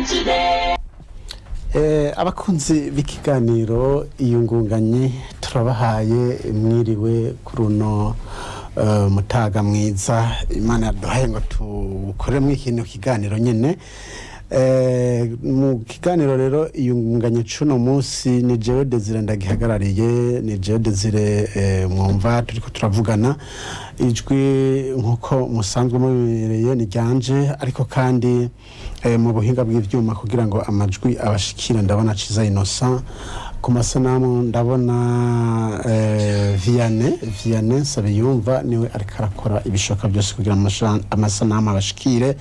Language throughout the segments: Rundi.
Today. Abakunzi b'ikiganiro Iyungunganye, turabahaye mwiriwe kuri uno mutaga mwiza Imana yaduhaye ngo tukoremo ikintu kiganiro nyene. Mu kiganiro rero Iyungunganye cuno munsi, ni jewe Desire ndagihagarariye, ni jewe Desire mwumva turiko turavugana. Ijwi nkuko musanzwe mubimereye ni ryanje, ariko kandi mu buhinga bw'ivyuma kugira ngo amajwi abashikire ndabona Ciza Innocent, ku masanamu ndabona Vianney Nsabiyumva, niwe ariko arakora ibishoboka byose kugira ngo amasanamu abashikire.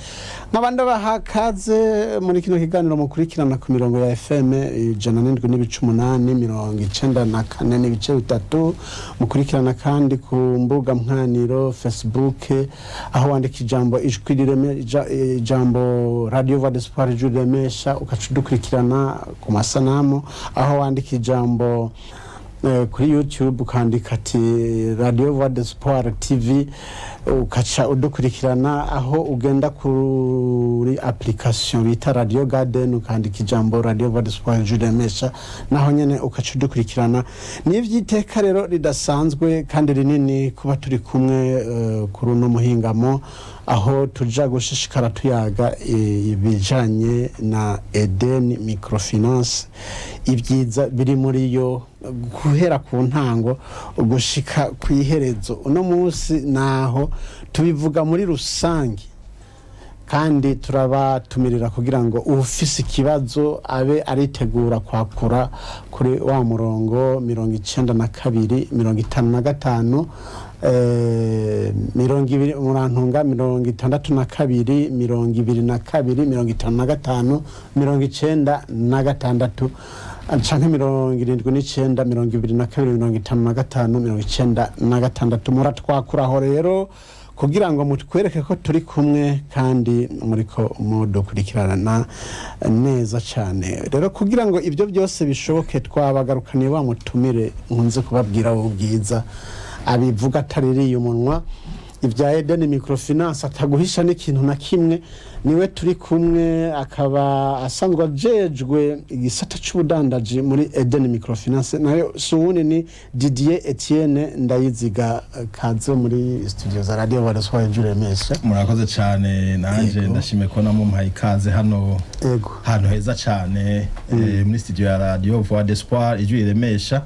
Nk'abandi baha kaze muri kino kiganiro mukurikirana ku mirongo ya FM 107.8, 94.3, mukurikirana kandi ku mbuga mwaniro Facebook, aho wandika ijambo ijwi rireme, ijambo Radio Voix d'Espoir, ijwi riremesha, ugaca udukurikirana ku masanamu, aho wandika ijambo kuri YouTube ukandika ati "Radio Voix d'Espoir TV", ukaca udukurikirana, aho ugenda kuri application bita Radio Garden ukandika ijambo "Radio Voix d'Espoir ijwi riremesha", naho nyene ukaca udukurikirana. Ni ivy'iteka rero ridasanzwe kandi rinini kuba turi kumwe kuri uno muhingamo, aho tuja gushishikara tuyaga ibijanye na Eden Microfinance, ibyiza biri muri yo guhera ku ntango gushika ku iherezo. Uno munsi naho tubivuga muri rusange, kandi turabatumirira kugira ngo ufise ikibazo abe aritegura kwakura kuri wa murongo 92 55 20, murantunga, 62 22 55 96 canke 79 22 55 96. Muratwakuraho rero kugira ngo mutwereke ko turi kumwe kandi muriko mudukurikirana neza cyane. Rero kugira ngo ibyo byose bishoboke, twabagarukaniye wa mutumire nkunze kubabwira ubwiza, abivuga ataririye umunwa, ibya Eden Microfinance ataguhisha n'ikintu na kimwe. Niwe turi kumwe, akaba asanzwe ajejwe igisata c'ubudandaji muri Eden Microfinance, nayo si uwundi ni Didier Etienne Ndayiziga. Kaze muri studio za Radio Baraswa Juremesha. Murakoze cyane nanje. Ndashimye ko namumpaye ikaze hano hantu heza cyane, muri studio ya Radio Voix d'Espoir, ijwi riremesha.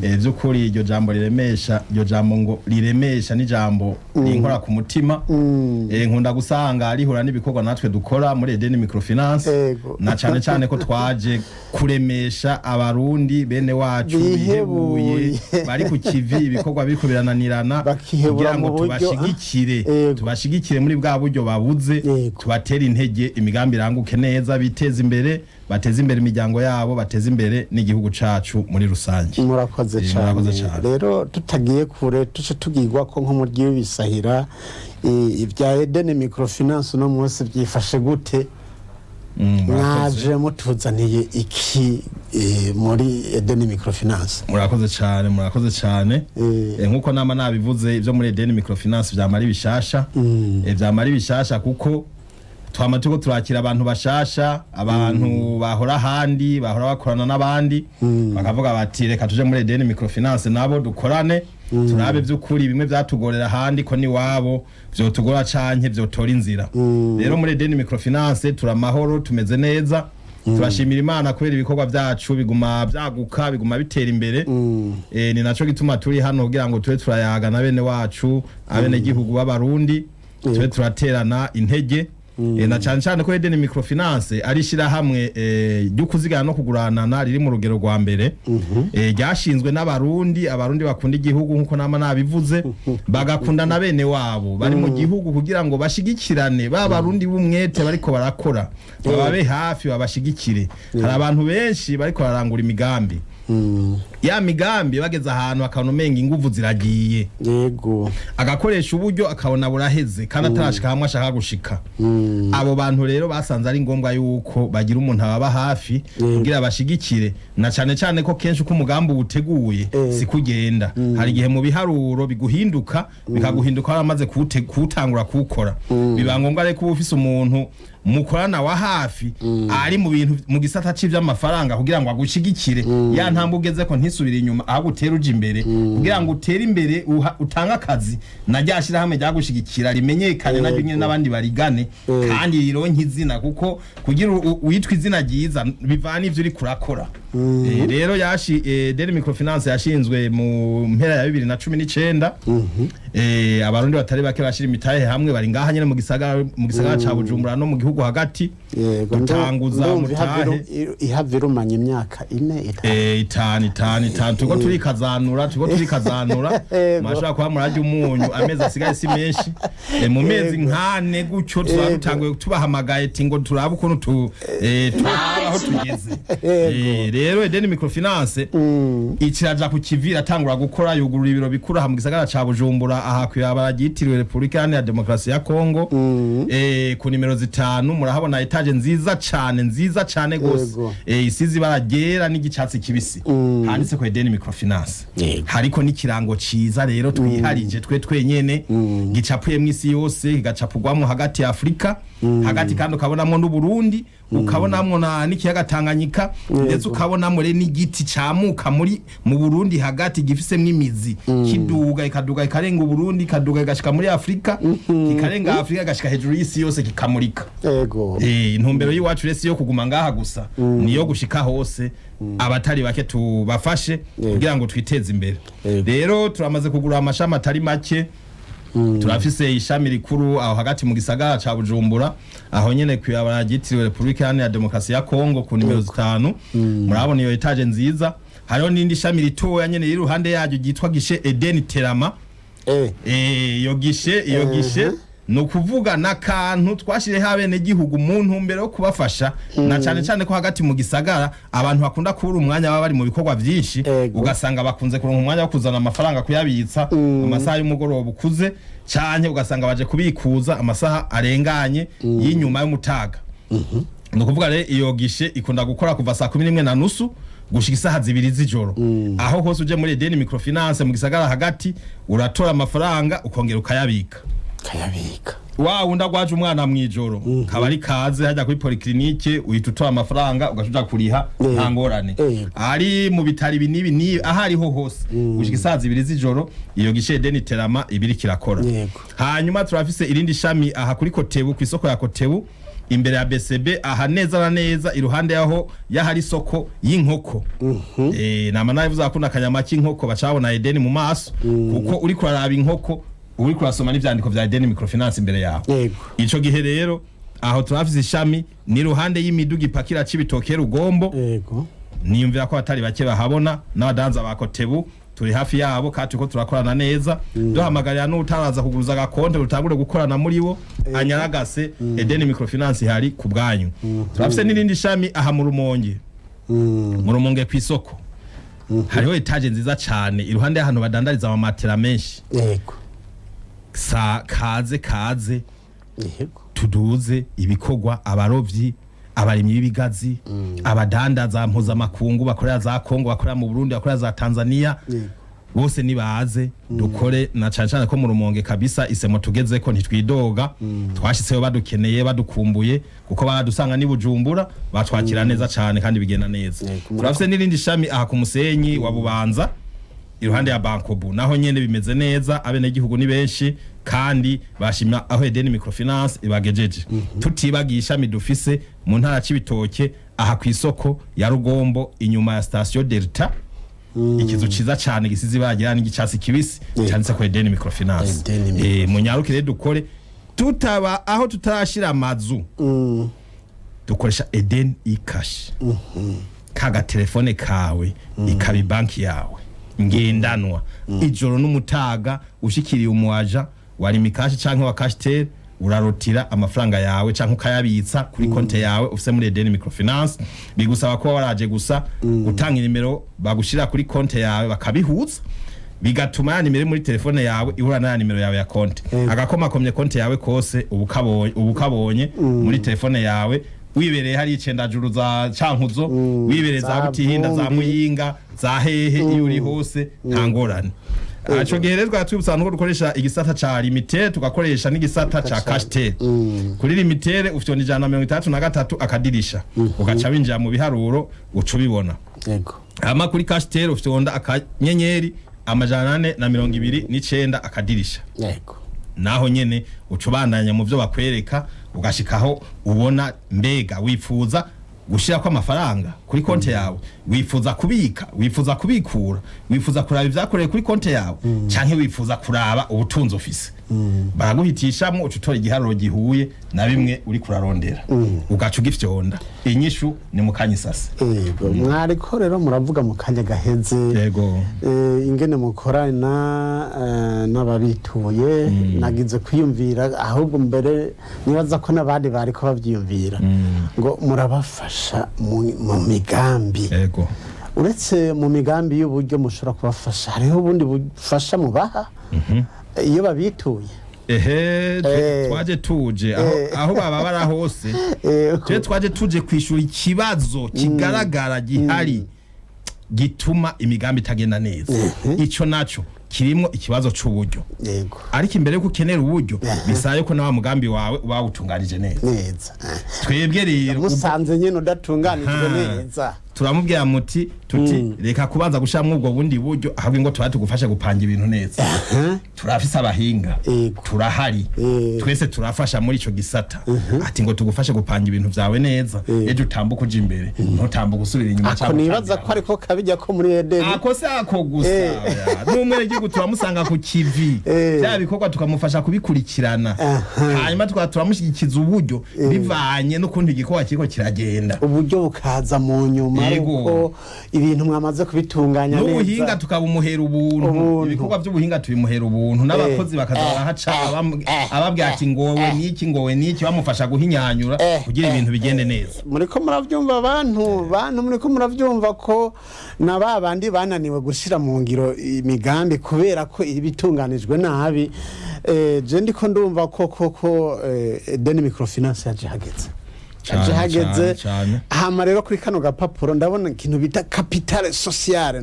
By'ukuri iryo jambo riremesha, iryo jambo ngo riremesha ni jambo rinkora ku mutima. Nkunda gusanga rihura n'ibikorwa natwe dukora muri Eden Microfinance, na cyane cyane ko twaje kuremesha Abarundi bene wacu bihebuye, bihebuye, bari ku kivi, ibikorwa biriko birananirana, bakihebura kugira ngo mu buryo, tubashigikire, tubashigikire muri bwa buryo babuze, tubatere intege, imigambi iranguke neza, biteze imbere, bateze imbere imiryango yabo, bateze imbere n'igihugu cacu muri rusange. Murakoze cyane. Murakoze cyane. Rero tutagiye kure, tuce tugirwa ko nk'umuryi w'ibisahira, ibya Eden Microfinance uno munsi byifashe gute? Murakoze. Mwaje mutuzaniye iki muri Eden Microfinance? Murakoze cyane, murakoze cyane. Nkuko nama nabivuze, ibyo muri Eden Microfinance vyamara ibishasha, vyamara ibishasha kuko twama turiko turakira abantu bashasha, abantu bahora ahandi, bahora bakorana n'abandi, bakavuga bati: "Reka tuje muri Eden Microfinance nabo dukorane, turabe by'ukuri bimwe vyatugorera ahandi ko niwabo vyotugora canke vyotora inzira." Rero muri Eden Microfinance turamahoro, tumeze neza, turashimira Imana kubera ibikorwa byacu biguma byaguka, biguma bitera imbere. Ni naco gituma turi hano kugira ngo tube turayaga na bene wacu, abene gihugu b'Abarundi, tube turaterana intege. Na cyane cyane ko Eden Microfinance ari ishyirahamwe ryo kuzigana no kuguranana riri mu rugero rwa mbere, ryashinzwe n'Abarundi, Abarundi bakunda igihugu nkuko nama nabivuze, bagakunda na bene wabo bari mu gihugu, kugira ngo bashigikirane ba Barundi b'umwete bariko barakora, bababe hafi, babashigikire. Hari abantu benshi bariko bararangura imigambi, ya migambi bageze ahantu bakabona umenga inguvu ziragiye, agakoresha uburyo akabona buraheze kandi atarashika hamwe ashaka gushika. Abo bantu rero basanze ari ngombwa yuko bagira umuntu ababa hafi kugira bashigikire, na cane cane ko kenshi uko umugambi uwuteguye si kugenda. Hari igihe mu biharuro biguhinduka, bikaguhinduka waramaze kuwutangura kuwukora. Biba ngombwa rero kuba ufise umuntu mukorana wa hafi ari mu bintu mu gisata c'ivy'amafaranga, kugira ngo agushigikire ya ntambwe ugeze ko ntisubire inyuma, ahubwo utere uja imbere, kugira ngo utere imbere, utange akazi na rya shirahamwe ryagushigikira rimenyekane naryo nyene n'abandi barigane kandi rironke izina, kuko kugira witwe izina ryiza bivana ivyo uriko urakora. Rero yashi Deni Microfinance yashinzwe mu mpera ya 2019. Abarundi batari bake bashira imitahe hamwe, bari ngaha nyene mu gisagara ca Bujumbura no mu gihugu hagati. Yego, dutanguza ndumva mutahe. Ihava irumanya imyaka 4, 5. 5, 5, 5, turiko turikazanura. Murashobora kuba murarya umunyu, amezi asigaye si menshi. Mu mezi nkane gutyo tuzaba dutanguye tubahamagaye ati ngo turabe ukuntu turabe aho tugeze. Rero Edeni Microfinance ikiraja ku kivi, iratangura gukora, yugurura ibiro bikuru aha mu gisagara ca Bujumbura, aha kw'ibarabara ryitiriwe Repubulika Iharanira Demokarasi ya Kongo, ku nimero 5. Murahabona étage nziza cane, nziza cane gose. Isize ibara ryera n'igicatsi kibisi, handitse ko Edeni Microfinance. Hariko n'ikirango ciza rero twiharije twe twenyene, gicapuye mw'isi yose, kigacapurwamwo hagati ya Afurika hagati, kandi ukabonamwo n'Uburundi, ukabonamwo na n'ikiyaga Tanganyika, ndetse ukabonamwo rero n'igiti camuka muri mu Burundi hagati, gifisemwo imizi, kiduga, ikaduga, ikarenga Uburundi, ikaduga igashika muri Afurika, kikarenga Afurika, igashika hejuru y'isi yose, kikamurika. Intumbero y'iwacu rero si yo kuguma ngaha gusa, niyo gushika hose, abatari bake tubafashe kugira ngo twiteze imbere. Rero turamaze kugura amashami atari make. Turafise ishami rikuru aho hagati mu gisagara ca Bujumbura, aho nyene kw'ibarabara ryitiriwe Repubulika Iharanira Demokarasi ya Kongo ku nimero 5, murabona iyo étage nziza. Hariho n'indi shami ritoya nyene riri iruhande yaryo ryitwa guichet Eden Terama. Iyo guichet ni ukuvuga n'akantu twashireho abenegihugu mu ntumbero yo kubafasha, na cane cane ko hagati mu gisagara abantu bakunda kubura umwanya, baba bari mu bikorwa vyinshi. Ugasanga bakunze kuronka umwanya wo kuzana amafaranga kuyabitsa amasaha y'umugoroba ukuze, canke ugasanga baje kubikuza amasaha arenganye y'inyuma y'umutaga. Ni ukuvuga rero iyo guichet ikunda gukora kuva saa 11:30 gushika isaha 2 z'ijoro. Aho hose uje muri Edeni Microfinance mu gisagara hagati, uratora amafaranga ukongera ukayabika. Kayabika. Wa wundi agwaje umwana mw'ijoro, kaba ari kaze hajya kuri polyclinique, uhita utora amafaranga ugaca uja kuriha, nta ngorane. Ari mu bitaro ibi n'ibi n'ibi, aho ariho hose, gushika isaha 2 z'ijoro iyo guichet Edeni Terama ibiri kirakora. Hanyuma turafise irindi shami aha kuri Kotebu, ku isoko ya Kotebu, imbere ya BCB, aha neza na neza iruhande yaho yahari isoko y'inkoko. Nama navuze akunda akanyama k'inkoko bacabona Edeni mu maso, kuko uri kuraraba inkoko uri kurasoma n'ivyandiko vya Edeni Microfinance imbere yawe. Ico gihe rero aho turafise ishami ni ruhande y'imiduga ipakira c'ibitoke Rugombo. Niyumvira ko abatari bake bahabona, n'abadanza ba Kotebu turi hafi yabo kandi turiko turakorana neza. Duhamagarira n'utaraza kuguruza agakonte rutangure gukorana muri bo, anyaragase, Edeni Microfinance ihari ku bwanyu. Turafise n'irindi shami aha mu Rumonge. Mu Rumonge ku isoko hariho étage nziza cane, iruhande y'ahantu badandariza amamatera menshi. Sa kaze kaze tuduze ibikorwa, abarovyi, abarimyi b'ibigazi, abadandaza mpuzamakungu bakorera za Kongo, bakorera mu Burundi, bakorera za Tanzania, bose nibaze dukore, na cane cane ko mu Rumonge kabisa isemo tugezeko ntitwidoga. Twashitseyo badukeneye, badukumbuye, kuko baradusanga ni Bujumbura, batwakira neza cane kandi bigenda neza. Turafise n'irindi shami aha ku Musenyi wa Bubanza, iruhande ya Bankobu, naho nyene bimeze neza, abenegihugu ni benshi kandi bashima aho Edeni Microfinance ibagejeje. Tutibagiye ishami dufise mu ntara c'Ibitoke, aha ku isoko ya Rugombo, inyuma ya station Delta, ikizu ciza cane gisize ibara ryera n'igicatsi kibisi, cyanditse ko Edeni Microfinance. Edeni. Munyarukire dukore, tutaba aho tutarashira amazu, dukoresha Eden e-cash, kaga telefone kawe ikaba banki yawe ngendanwa. Ijoro n'umutaga ushikiriye umuaja wa Lumicash canke wa Cashtel, urarotira amafaranga yawe canke ukayabitsa kuri konte yawe ufise muri Eden Microfinance. Bigusaba kuba waraje gusa gutanga inimero bagushira kuri konte yawe, bakabihuza, bigatuma ya nimero iri muri telefone yawe ihura na ya nimero yawe ya konte. Agakomakomye konte yawe kose ubu kabonye muri telefone yawe, wibereye hari icendajuru za Cankuzo, wibereye za za Butihinda, za Vumbi. Muyinga, za hehe, iyo uri hose nta ngorane. Ico gihe rero twari twibutsa abantu ko dukoresha igisata ca Lumitel, tugakoresha n'igisata ca Cashtel. Kuri Lumitel ufyonda 163 akadirisha, ugaca winjira mu biharuro, uca ubibona. Hama kuri Cashtel ufyonda *429 akadirisha. Naho nyene uca ubandanya mu byo bakwereka, ugashikaho ubona mbega wifuza gushirako amafaranga kuri konti yawe, wifuza kubika, wifuza kubikura, wifuza kuraba ivyakorewe kuri konti yawe, canke wifuza kuraba ubutunzi ufise. Baraguhitishamwo, uca utora igiharuro gihuye na bimwe uri kurarondera, ugaca ugifyonda. Inyishu ni mu kanyisase. Yego, mwariko rero muravuga mu kanya gaheze ingene mukorana n'ababituye. Nagize kwiyumvira, ahubwo mbere nibaza ko n'abandi bariko bavyiyumvira, ngo murabafasha mu migambi. Uretse mu migambi y'uburyo mushobora kubafasha, hariho ubundi bufasha mubaha iyo babituye? Ehe, twaje tuje aho baba bara hose. Twe twaje tuje kwishura ikibazo kigaragara gihari gituma imigambi itagenda neza. Ico naco kirimwo ikibazo c'uburyo. Ariko imbere yuko ukenera uburyo, bisaba yuko na wa mugambi wawe uba wawutunganije neza. Neza. Twebwe rero musanze nyine udatunganijwe neza, turamubwira muti tuti reka kubanza gushiramwo ubwo bundi buryo, ahubwo ngo tuba tugufashe gupanga ibintu neza. Turafise abahinga, turahari, twese turafasha muri ico gisata. Ati ngo tugufashe gupanga ibintu vyawe neza, ejo utambuka uja imbere, ntutambuka usubira inyuma Ako canke nibaza utambira. ko ariko kabijya ko muri Edeni. Ako si ako gusa, oya. N'umwenegihugu turamusanga ku kivi, bya bikorwa tukamufasha kubikurikirana, hanyuma tukaba turamushyigikiza uburyo bivanye n'ukuntu igikorwa kiriko kiragenda. Uburyo bukaza mu nyuma, uko ibintu mwamaze kubitunganya N'ubuhinga neza. tukabumuhera ubuntu. Ubuntu. Ibikorwa by'ubuhinga tubimuhera ubuntu, n'abakozi bakaza barahaca, ababwira ati ngowe niki, ngowe niki, bamufasha guhinyanyura kugira ibintu bigende neza. Muriko muravyumva, bantu muriko muravyumva ko na ba bandi bananiwe gushira mu ngiro imigambi kubera ko ibitunganijwe nabi. Je ndiko ndumva ko koko Edeni Microfinance yaje hageze, yaje Cane, hageze. cane, cane. Hama rero kuri kano gapapuro ndabona ikintu bita capital social,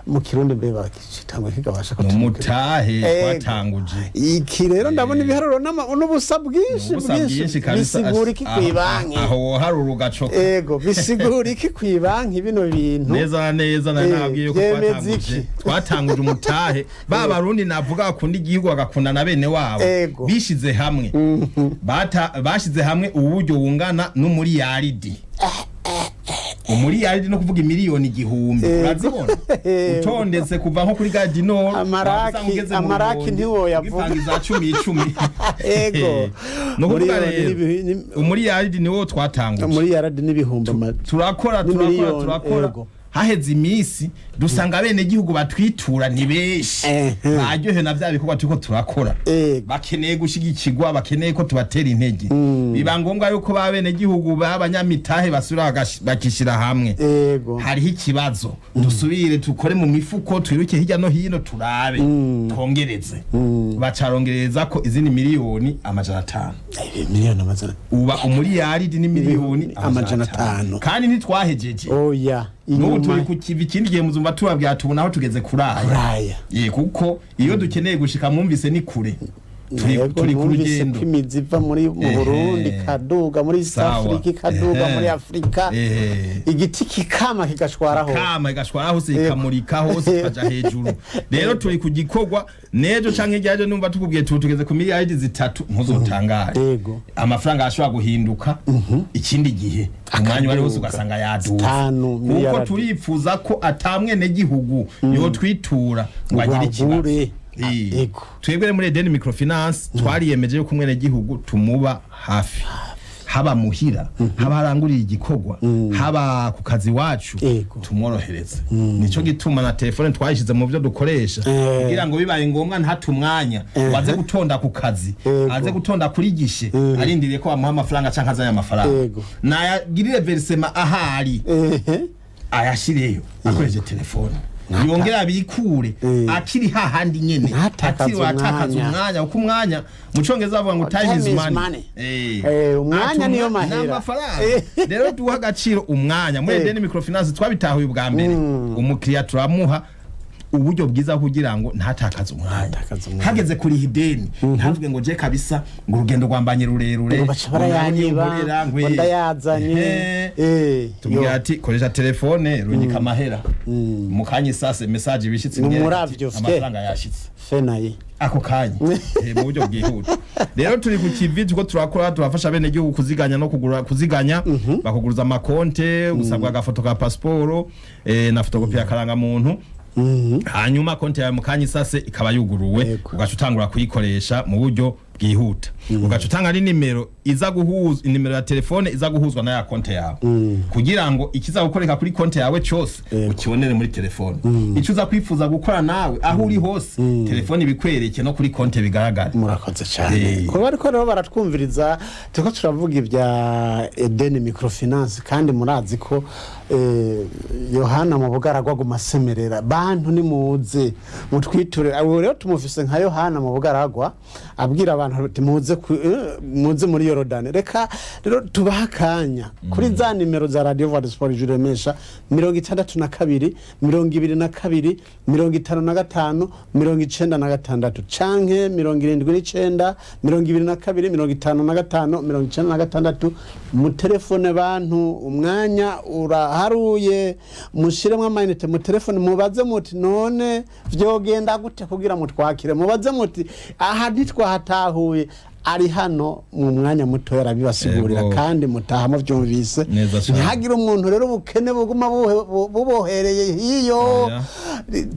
mu Kirundi mbe bakicita ngo kigabasha Ni umutahe twatanguje. Iki rero ndabona ibiharuro n'ubusa bwinshi. Ubusa bwinshi kabisa. Bisigura iki kw'ibanki? Aho woharura ugacoka. Ego, bisigura iki kw'ibanki bino bintu? Neza na neza nari nababwiye yuko Vyemeza twatanguje iki? twatanguje umutahe. Ba Barundi navuga bakunda igihugu, bagakunda na bene wabo, bishize hamwe, bashize hamwe uburyo bungana n'umuriyaridi. Umuriyaridi no kuvuga imiliyoni 1000. Urazibona utondetse kuva nko kuri gare du Nord, wasanga ugeze mu Amaraki Rumonge, ntiwoyavuga. ugipanga iza cumi icumi. Ni ukuvuga Miliyoni rero umuriyaridi niwo twatanguje. Muri yaradi n'ibihumbi Turakora, turakora, n'imiliyoni, turakora. Haheze iminsi dusanga bene gihugu batwitura ni benshi, baryohewe na bya bikorwa turiko turakora, bakeneye gushigikirwa, bakeneye ko tubatera intege. Biba ngombwa yuko ba bene gihugu b'abanyamitahe basubira bakishira hamwe. Hariho ikibazo, dusubire dukore mu mifuko, twiruke hirya no hino, turabe twongereze. Bacarongereza ko izindi miliyoni 500. Miliyoni amajana Uba umuriyaridi ni miliyoni 500. Kandi ntitwahejeje. Oya. N'ubu Inyuma turi ku kivi. Ikindi gihe muzumva tubabwira tubona aho tugeze kuraya. Kuraya. Ye, kuko iyo dukeneye gushika mwumvise ni kure. Turi turi ku Numvise rugendo. ko imizi iva muri mu Burundi ikaduga muri East Africa, ikaduga muri Afrika, igiti kikama kigashwara hose. Kama igashwara hose, ikamurika hose, ikaja hejuru. Rero turi ku gikorwa. N'ejo canke iryajo numva tukubwiye tubu tugeze ku miliyaridi 3, ntuzotangare. Amafaranga ashobora guhinduka ikindi gihe, umwanya wari wose, ugasanga yaduze, 5 kuko miliyaridi. turipfuza ko atamwene gihugu yotwitura ngo agire ikibazo. Wagure. Twebwe rero muri Edeni Microfinance twariyemeje yuko umwene gihugu tumuba hafi, haba muhira, haba haranguriye igikorwa, haba ku kazi wacu, tumworohereze. Nico gituma na telefone twayishize mu byo dukoresha, kugira ngo bibaye ngombwa ntate umwanya ngo aze gutonda ku kazi, aze gutonda kuri gishe arindiriye ko bamuha amafaranga canke azanye amafaranga, nayagirire versement ahari, ayashireyo akoresheje telefone, yongera abikure akiri hahandi nyene, Ntatakaze atiriwe atakaza umwanya. umwanya, kuko umwanya mu Congereza bavuga ngo time is money. Umwanya Ati niyo mahera. N'amafaranga. Rero duha agaciro umwanya. Muri Edeni Microfinance twabitahuye ubwa mbere, umukiriya turamuha Uburyo bwiza kugira ngo ntatakaze umwanya. Ntatakaze umwanya. Hageze kuriha ideni, ntavuge ngo je kabisa ngo urugendo rwambanye rurerure, ngo baca ngo naho barayanyiba, nkorera, ngo ndayazanye. Ehe. Yo. Tubwira ati koresha telefone, rungika amahera mu kanya isase, message ibishitse, Ni imwereka umuravyo ati, fye. amafaranga yashitse Fenaye. ako kanya. Mu buryo bwihuta rero turi ku kivi, turiko turakora, turafasha bene gihugu kuziganya no kugura, kuziganya bakuguruza amakonte, gusabwa agafoto ka pasiporo na fotokopi ya karangamuntu, hanyuma konti yawe mu kanya isase ikaba yuguruwe. Ugaca utangura kuyikoresha mu buryo bwihuta, ugaca utanga n'inimero iza guhuza, inimero ya telefone iza guhuzwa na ya konti yawe, kugira ngo ikiza gukoreka kuri konti yawe cyose ukibonere muri telefone. Icyo uza kwifuza gukora nawe aho uri hose, telefone ibikwereke no kuri konti bigaragare. Murakoze cyane. Kuba ariko rero baratwumviriza, turiko turavuga ibya Edeni Microfinance, kandi murazi ko Yohana mu bugaragwa aguma asemerera bantu nimuze mutwiture. Ubu rero tumufise nka Yohana mu bugaragwa abwira abantu ati muze muze muri Yorodani. Reka rero tubahe akanya kuri za nimero za Radio Voix de Sport Juremesha: 62 22 55 96, canke 79 22 55 96. Mutelefone bantu, umwanya uraharuye, mushiremo amayinite, mutelefone mubaze muti none vyogenda gute kugira mutwakire, mubaze muti aha ntitwahatahuye. Ari hano mu mwanya muto arabibasigurira. Kandi mutaha muvyumvise. Neza cane. Ntihagire umuntu rero ubukene buguma bubohereye hiyo. Oya.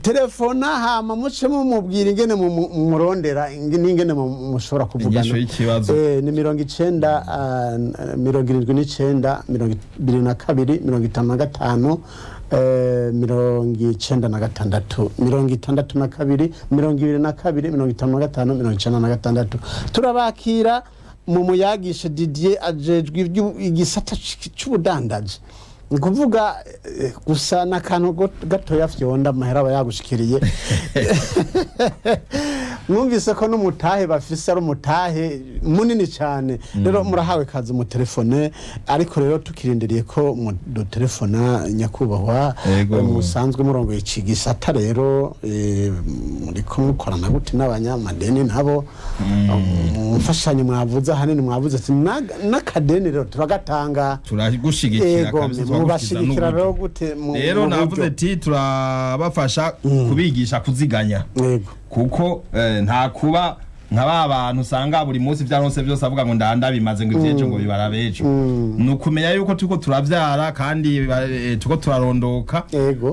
Telefona hama muce mumubwira ingene mumurondera, n'ingene mushobora kuvugana. Inyishu y'ikibazo. Ni 90, 79 22 55 96, 62 22 55 96. Turabakira mu muyagishe Didier ajejwe igisata c'ubudandaji. Ni kuvuga gusa n'akantu gatoya fyonda amahera aba yagushikiriye. Mwumvise ko n'umutahe bafise ari umutahe munini cyane. Rero murahawe kazi mu telefone, ariko rero tukirindiriye ko mudutelefona, nyakubahwa musanzwe murongoye iki gisata rero, muriko mukorana gute n'abanyamadeni nabo mu mfashanyo mwavuze? Ahanini mwavuze ati n'akadeni rero turagatanga. Turagushigikira kabisa, turagushyikiza Mubashigikira rero n'uburyo. gute Rero mu navuze buryo? ati turabafasha kubigisha kuziganya, kuko nta kuba nka ba bantu usanga buri munsi vyaronse vyose avuga ngo ndanda bimaze, ngo ivyejo ngo bibara bejo. Ni ukumenya yuko turiko turavyara kandi turiko turarondoka.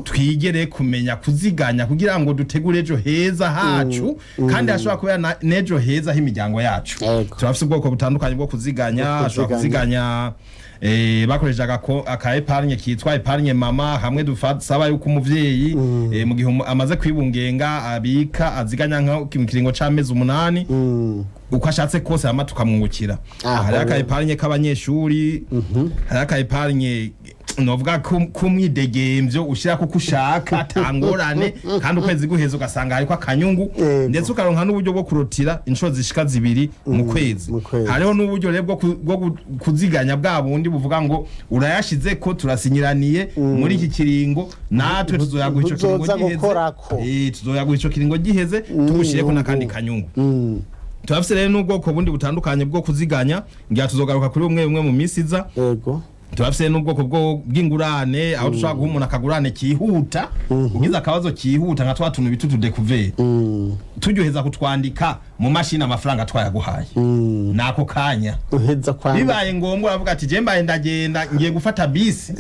Twigere kumenya kuziganya kugira ngo dutegure ejo heza hacu, kandi hashobora kubera n'ejo heza h'imiryango yacu. Turafise ubwoko butandukanye bwo kuziganya. Bwo Ashobora kuziganya. kuziganya bakoresheje aka épargne kitwa épargne mama, hamwe dusaba yuko umuvyeyi mu gihe amaze kwibungenga abika, aziganya nka mu kiringo c'amezi 8 uko ashatse kose, hama tukamwungukira. Hari aka épargne k'abanyeshuri, hari aka épargne novuga kumwidegemvyo ushira kuko ushaka atangorane, kandi ukwezi guheza ugasanga hariko akanyungu, ndetse ukaronka n'uburyo bwo kurotira inshuro zishika zibiri mu kwezi. Mu kwezi. Hariho n'uburyo rero bwo kuziganya bwa bundi buvuga ngo urayashize ko turasinyiraniye muri iki kiringo, natwe tuzoyaguha ico kiringo Ntuzoza giheze. gukorako. Tuzoyaguha ico kiringo giheze, tugushireko n'akandi kanyungu. Turafise rero n'ubwoko bundi butandukanye bwo kuziganya, ngira tuzogaruka kuri bumwe bumwe mu minsi iza. Turafise n'ubwoko bw'ingurane, aho dushobora guha umuntu akagurane kihuta, ugize akabazo kihuta, nka twa tuntu bita utudekuveri, turyoheza kutwandika mu mashini, amafaranga twayaguhaye nako kanya. Uheza kwandika. Bibaye ngombwa uravuga ati je mbaye ndagenda, ngiye gufata bisi,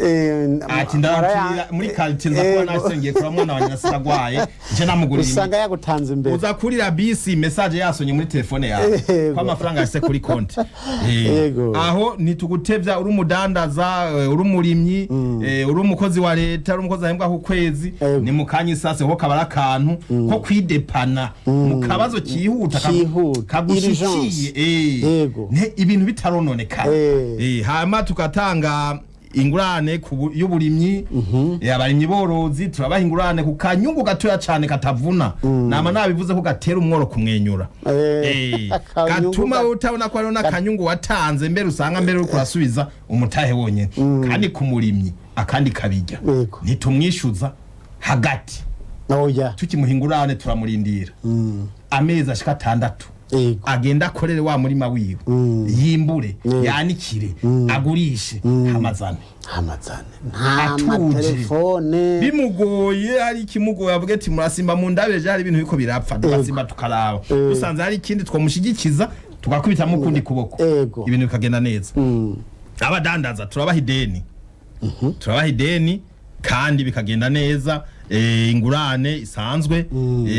ati ndakira muri quartier, nza kuba nahise ngiye kuraba mwana wanjye nasiragwaye, nje namugurira imiti. Usanga yagutanze imbere. Uza kurira bisi, message yasonye muri telefone yawe ko amafaranga yashyize kuri konti. Aho ntitugutevya, uri umudandaza, uri umurimyi, uri umukozi wa leta, uri umukozi ahembwa ku kwezi, ni mu kanya isase ho kabara akantu ko kwidepana mu kabazo kihuta Kihuta. kagushikiye. Urgence. Ibintu bitarononekara. Hama tukatanga ingurane y'uburimyi, abarimyi borozi turabaha ingurane ku kanyungu gatoya cane katavuna. Nama nabivuze ko gatera umworo kumwenyura. Akanyungu Gatuma utabona ko hariho n'akanyungu watanze mbere, usanga mbere uriko urasubiza umutahe wonyene. Kandi ku murimyi akandi kabirya, ntitumwishuza hagati. Oya. Tukimuha ingurane turamurindira amezi ashika 6, agenda akorere wa murima wiwe, yimbure, yanikire, agurishe, hamazane. Amazane nta Atuje. Matelefone. Bimugoye, hari ikimugoye, avuge ati murasimba mu ndabeje, hari ibintu biko birapfa, tugasimba tukaraba, dusanze hari ikindi twamushigikiza, tugakubitamo ukundi kuboko, ibintu bikagenda neza. Abadandaza turabaha ideni, turabaha ideni kandi bikagenda neza, ingurane isanzwe,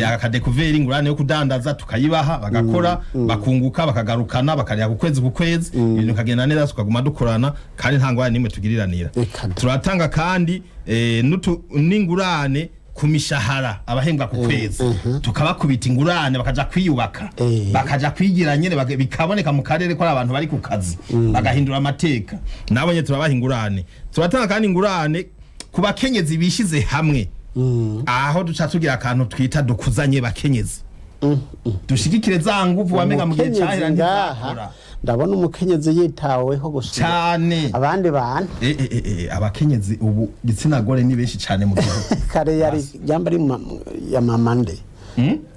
akadekuveri, ingurane yo kudandaza tukayibaha, bagakora, bakunguka, bakagarukana, bakariha ku kwezi ku kwezi, ibintu bikagenda neza, tukaguma dukorana kandi nta ngorane n'imwe tugiriranira. Eka da. Turatanga kandi n'ingurane ku mishahara, abahembwa ku kwezi tukabakubita ingurane bakaja kwiyubaka, bakaja kwigira nyene, bikaboneka mu karere ko ari abantu bari ku kazi, bagahindura amateka. Nabo nyene turabaha ingurane. Turatanga kandi ingurane ku bakenyezi bishize hamwe, aho duca tugira akantu twita dukuzanye bakenyezi, dushigikire za nguvu wamenga mu gihe Umukenyezi cahera ngaha ntizakora. Ndabona umukenyezi yitaweho gusa Cane. abandi bantu. Abakenyezi ubu gitsina gore ni benshi cane mu gihugu. Kare yari yamba ari ya mama nde?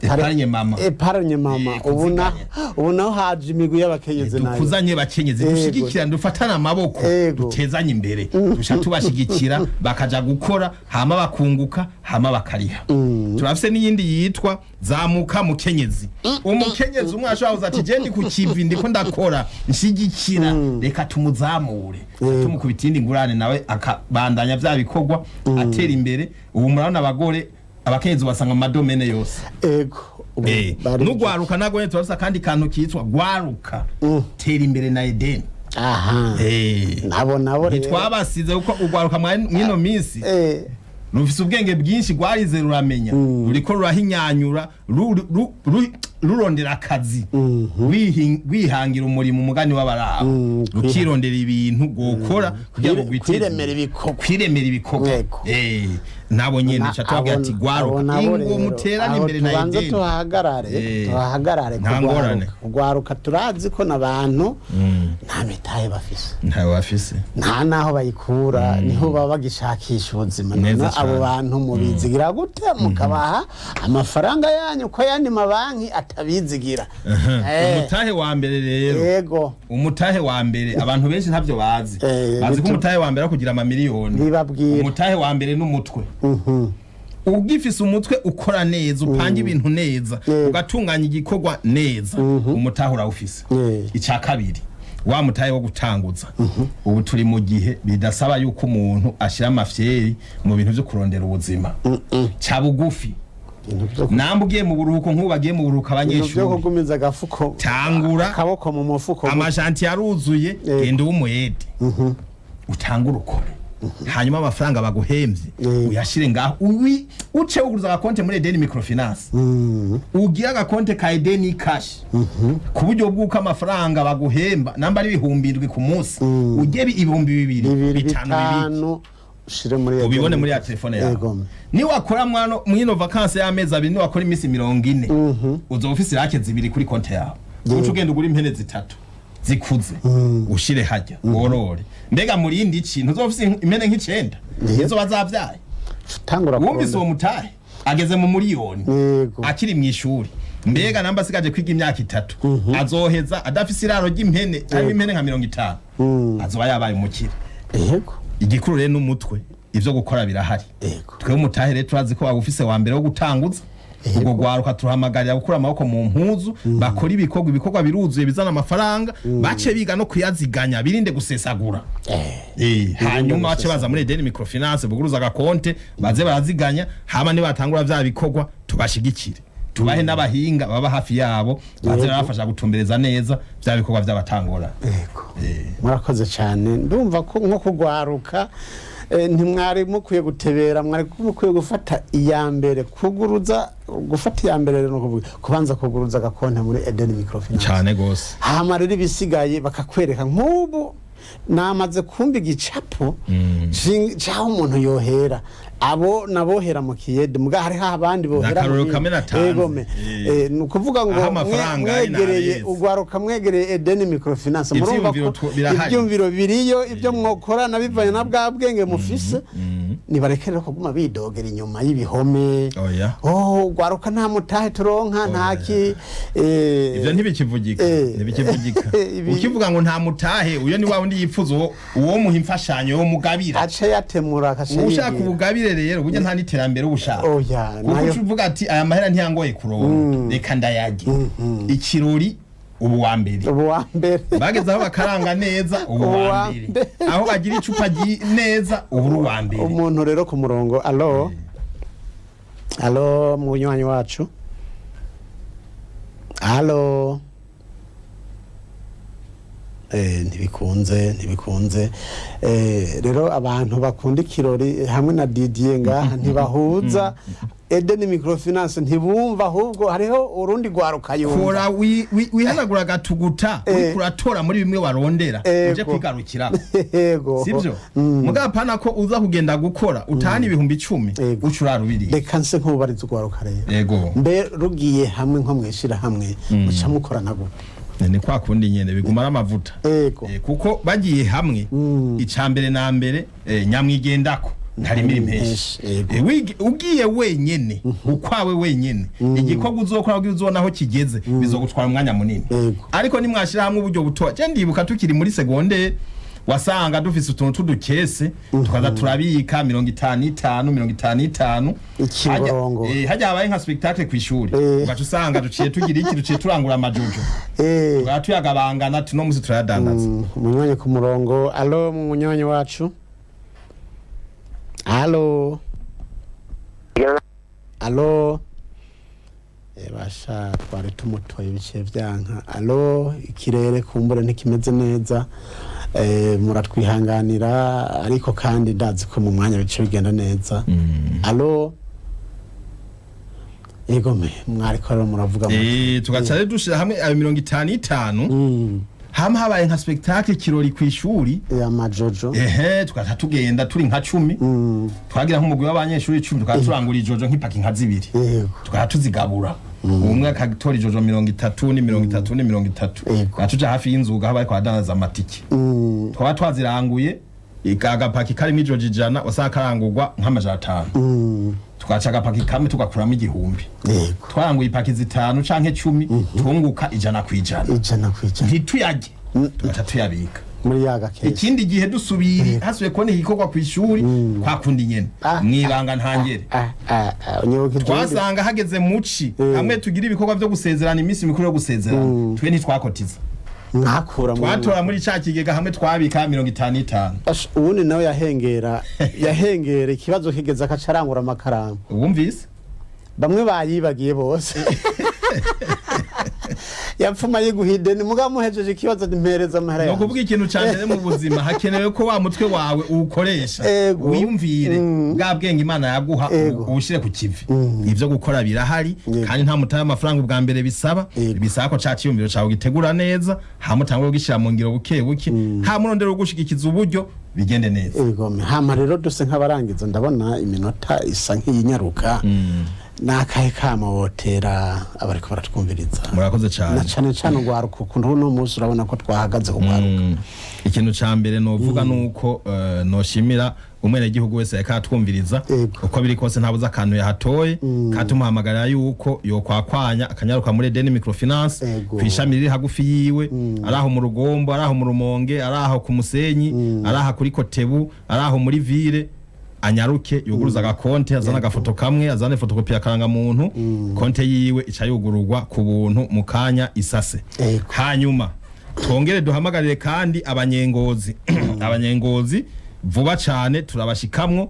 Epargne mama. Epargne mama. Ubu na Kuziganya. Ubu naho haje imigwi y'abakenyezi nayo. Dukuzanye bakenyezi, dushigikirane, dufatane amaboko, dutezanye imbere, duca tubashigikira bakaja gukora, hama bakunguka, hama bakariha. Turafise n'iyindi yitwa zamuka mukenyezi. Umukenyezi umwe ashobora kuza ati je ndi ku kivi, ndiko ndakora, nshigikira, reka tumuzamure, tumukubita iyindi ngurane, nawe akabandanya vya bikorwa, atera imbere. Ubu murabona abagore, abakenyezi basanga mu madomene yose. Ubu N'ugwaruka nagwo nyene turafise akandi kantu kitwa gwaruka tera imbere na Edeni. Aha. Nabo nabo rero. Ntitwabasize, kuko ugwaruka mwino minsi rufise ubwenge bwinshi, rwarize, ruramenya, ruriko rurahinyanyura, rurondera akazi, rwihangira umurimo, umugani w'abarabo, rukirondera ibintu rwokora kugira ngo rwiteze Kwiremera imbere. ibikorwa. Kwiremera ibikorwa. Nabo nyene ca tubabwira ati gwaruka, ingo muterane imbere na tubanze Edeni. tuhahagarare. Tuhahagarare. Nta ngorane. Kugwaruka turazi ko n'abantu nta mitahe bafise. Ntawe bafise. Nta naho bayikura, niho baba bagishakisha ubuzima. Neza None abo cane. bantu mubizigira gute mukabaha amafaranga yanyu, ko yandi mabanki atabizigira? Umutahe wa mbere rero, umutahe wa mbere abantu benshi ntabyo bazi. Bazi ko umutahe wa mbere ari kugira amamiliyoni. Bibabwira. Umutahe wa mbere n'umutwe. Ugifise umutwe ukora neza, upanga ibintu neza, ugatunganya igikorwa neza, umutahe urawufise. Icya kabiri, wa mutahe wo gutanguza. Ubu turi mu gihe bidasaba yuko umuntu ashira amafyeri mu bintu vyo kurondera ubuzima, ca bugufi. Ibintu vyo Namba ugiye mu buruhuko, nk'ubu bagiye mu buruhuko ibintu vyo abanyeshuri, kugumiza agafuko, tangura. Akaboko mu mufuko. Amashanti yaruzuye. Genda ube umuyede, utangure ukore, hanyuma amafaranga baguhemvye uyashire ngaho, uce wuguruza agakonte muri Edeni Microfinance, ugira agakonte ka Edeni Cash, ku buryo bw'uko amafaranga baguhemba, namba ari 7,000 ku munsi, ujye 2,000, 2, 5 bibiki. 5 ushire muri Ubibone muri ya telefone yawe. Niwakora mwano mwino vacances y'amezi 2, niwakora iminsi 40, uzoba ufise irake 2 kuri konte yawe. Uca ugenda ugura impene zitatu zikuze, ushire hajya worore. Mbega muri yindi kintu uzoba ufise impene nk'icenda nizo bazavyaye. Tangura. Wumvise uwo mutahe ageze mu miliyoni akiri mu ishuri. Mbega namba asigaje kwiga imyaka 3, azoheza adafise iraro ry'impene harimo impene nka 50, azoba yabaye umukire. Igikuru rero n'umutwe, ivyo gukora birahari. Twebwe umutahe rero turazi ko waba ufise wa mbere wo gutanguza. Ubwo gwaruka turahamagarira gukura amaboko mu mpuzu, bakora ibikorwa. Ibikorwa biruzuye bizana amafaranga, bace biga no kuyaziganya, birinde gusesagura. Hanyuma bace baza muri Edeni Microfinance, buguruza agakonte, baze baraziganya, hama nibatangura vya bikorwa tubashigikire, tubahe n'abahinga baba hafi yabo, baze barafasha gutumbereza neza vya bikorwa vy'abatangora. Murakoze cyane. Ndumva ko nko kugwaruka, ntimwari mukwiye gutebera, mwari mukwiye gufata iya mbere kuguruza, gufata iya mbere rero ni ukuvuga kubanza kuguruza agakonte muri Eden Microfinance. Cane gose. Hama rero ibisigaye bakakwereka. Nk'ubu namaze kumva igicapo c'aho umuntu yohera, abo nabohera mu kiyede, muga hariho abandi bohera N'akarorero mu bindi. kamwe natanze. Egome. Ni ukuvuga ngo Aho amafaranga ari mwegereye n'abeza. ugwaruka, mwegereye Edeni Microfinance, murumva Ivyiyumviro ko birahari. ibyumviro biriyo, ibyo mwokorana bivanye na bwa bwenge mufise. Nibareke rero kuguma bidogera inyuma y'ibihome. Oya. Oh, gwaruka nta mutahe turonka, nta ki Ivyo ntibikivugika. Ntibikivugika. Ukivuga ngo nta mutahe, uyo ni wa wundi yipfuza uwo muha imfashanyo, wo mugabira. Ace yatemura akace Ushaka yigira. ubugabire rero, burya nta n'iterambere uba ushaka. Oya, Kuko nayo uca uvuga ati aya mahera ntiyangoye kuronka, reka ndayarye. Ikirori ubu wa mbere. Ubu wa mbere. Bageze aho bakaranga neza, ubu Ubu wa wa mbere. mbere. Aho bagira icupa neza, ubu uri uwa mbere. Umuntu rero ku murongo. Alo, alo, munywanyi wacu, alo. Ntibikunze, ntibikunze. Rero abantu bakunda ikirori hamwe na Didier ngaha ntibahuza Eden Microfinance, ntibumva, ahubwo hariho urundi rwaruka yumva. Kora wihanagura agatuguta, uriko uratora muri bimwe warondera, uje kwigarukira. Yego. Sivyo? Mugabo apana ko uza kugenda gukora utahana 10,000, uca urarubiriye. Reka nse nk'ubariza urwaruka rero. Yego. Mbe rugiye hamwe nko mwishira hamwe, muca mukorana gute? Ni kwa kundi nyene biguma ari amavuta. Kuko bagiye hamwe, ica mbere na mbere, nyamwigendako ntarimira impeshi. Ugiye wenyene ukwawe wenyene, igikorwa uzokora kugira uzobona aho kigeze bizogutwara umwanya munini. Ariko nimwashira hamwe uburyo butoya, je ndibuka tukiri muri segondere wasanga dufise utuntu tw'udukese, tukaza turabika 55, 55. Ikiborongo. Hajya habaye nka spectacle kw'ishuri, ugaca usanga duciye tugira iki, duciye turangura amajojo, tugaca tuyagabangana, tuno musi turayadandaza. Umunywanyi ku murongo. Alo, munywanyi wacu, alo, alo. Basha twari tumutoye ibice vyanka. Alo, ikirere kumbure ntikimeze neza. Muratwihanganira, ariko kandi ndazi ko mu mwanya bice bigenda neza. Alo. Yego me mwariko rero muravuga muti. Tugaca rero dushira hamwe ayo 55, hama habaye nka spectacle, ikirori kw'ishuri, amajojo. Ehe, tugaca tugenda turi nka 10, twagira nk'umugwi w'abanyeshuri 10, tugaca turangura ijojo nk'ipaki nka zibiri, tugaca tuzigabura, umwe akatora ijojo 30 ni 30 ni 30. Tugaca tuja hafi y'inzuga aho bariko baradandaza amatike, twaba twaziranguye agapaki karimo ijojo 100, wasanga karangurwa nk'500. Tugaca agapaki kamwe tugakuramo 1000. Twaranguye ipaki zitanu canke 10, tunguka 100%. 100%. Ntituyarye, tugaca tuyabika muri ya gakese. Ikindi gihe dusubiri hasubiye kubona igikorwa kw'ishuri, kwa kundi nyene, mwibanga ntangere. Unyibuka ibyo. Twasanga hageze muci hamwe tugira ibikorwa vyo gusezerana, iminsi mikuru yo gusezerana, twe ntitwakotiza. Mwakura mu Twatora muri ca kigega hamwe twabika 55. Asha, ubundi nawe yahengera ikibazo kigeze akaca arangura amakaramu. Wumvise? Bamwe bayibagiye bose, yapfuma yiguhide ni mugabo muhejeje ikibazo ntimpereza amahera Ni yanjye. ukuvuga ikintu ca mbere mu buzima, hakenewe ko wa mutwe wawe uwukoresha, wiyumvire bwa bwenge Imana yaguha, uwushyire ku kivi. Ivyo gukora birahari, kandi nta mutahe amafaranga ubwa mbere bisaba. Bisaba ko ca ciyumviro cawe ugitegura neza, hama utangure kugishyira mu ngiro buke buke, hama urondere ugushigikiza uburyo, bigende neza. Ego, hama rero duse nk'abarangiza, ndabona iminota isa nk'iyinyaruka. Ni akahe kamo wotera abariko baratwumviriza? Murakoze cane. Na cane cane urwaruka, ukuntu uno munsi urabona ko twahagaze ku rwaruka. Ikintu ca mbere novuga nuko noshimira umwenegihugu wese yariko aratwumviriza. Uko biri kose ntabuze akantu yahatoye, katumuhamagarira yuko yokwakwanya akanyaruka muri Eden Microfinance, kw'ishami riri hagufi yiwe, ari aho mu Rugombo, ari aho mu Rumonge, ari aho ku Musenyi, ari aho kuri Kotebu, ari aho muri ville, anyaruke yuguruza agakonte, azane agafoto kamwe, azane fotokopi ya karangamuntu, konte yiwe ica yugururwa ku buntu mu kanya isase. Hanyuma twongere duhamagarire kandi abanyengozi, abanyengozi vuba cane turabashikamwo,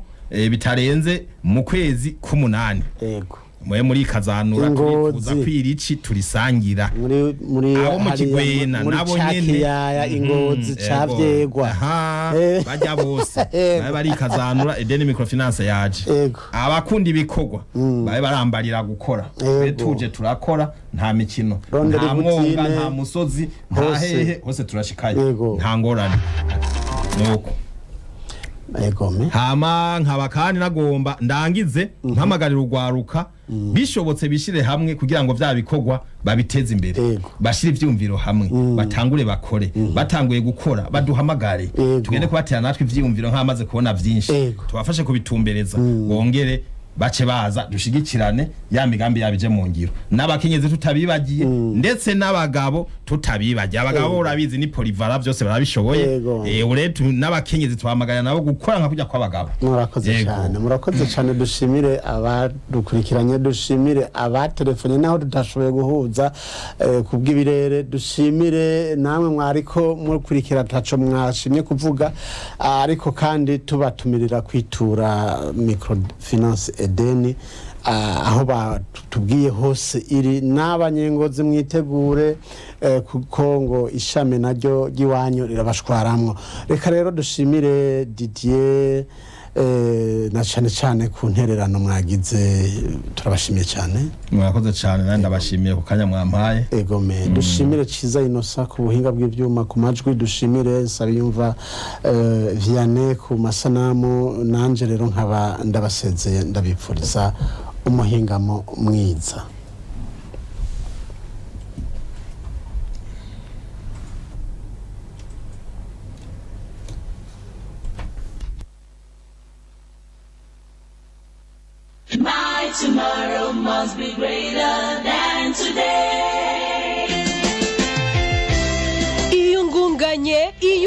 bitarenze mu kwezi k'umunani. Mwe muri kazanura, Ingozi. turifuza kwira ici turisangira. Muri Abo mu hariya Kigwena muri nabo ca nyene. kiyaya Ingozi ca Vyegwa. Aha, bajya bose babe barikazanura, Eden Microfinance yaje. Abakunda ibikorwa babe barambarira gukora. Twe tuje turakora, nta mikino, Rondera nta mwonga, ibutine. nta musozi, nta Hose. hehe, hose turashikaye, nta ngorane nuko. Egome. Hama nkaba kandi nagomba ndangize mpamagarira urwaruka, bishobotse bishire hamwe kugira ngo vya bikorwa babiteze imbere. Yego. Bashire ivyumviro hamwe, batangure bakore. Batanguye gukora baduhamagare, tugende kubatera natwe ivyiyumviro nk'amaze kubona vyinshi, tubafashe kubitumbereza, bongere bace baza dushigikirane ya migambi yabije mu ngiro, n'abakenyezi tutabibagiye, ndetse n'abagabo tutabibagiye. Abagabo bo urabizi ni polivara, byose barabishoboye. Uretu n'abakenyezi twamagana nabo gukora nka kujya kw'abagabo. Murakoze cyane, murakoze cyane. Dushimire abadukurikiranye, dushimire abatelefone naho tudashoboye guhuza ku bw'ibirere, dushimire namwe mwariko mukurikira taco mwashimye kuvuga, ariko kandi tubatumirira kwitura microfinance Edeni aho batubwiye hose iri, n'abanyengozi mwitegure kuko ngo ishami naryo ry'iwanyu rirabashwaramwo. Reka rero dushimire Didier na cyane cyane ku ntererano mwagize, turabashimiye cyane. Murakoze cyane, nanjye ndabashimiye ku kanya mwampaye. Egome. Dushimire Ciza Inosa ku buhinga bw'ibyuma ku majwi, dushimire Nsabiyumva Vianney ku masanamu, nanje rero nkaba ndabasezeye, ndabipfuriza umuhingamo mwiza. My tomorrow must be greater than today.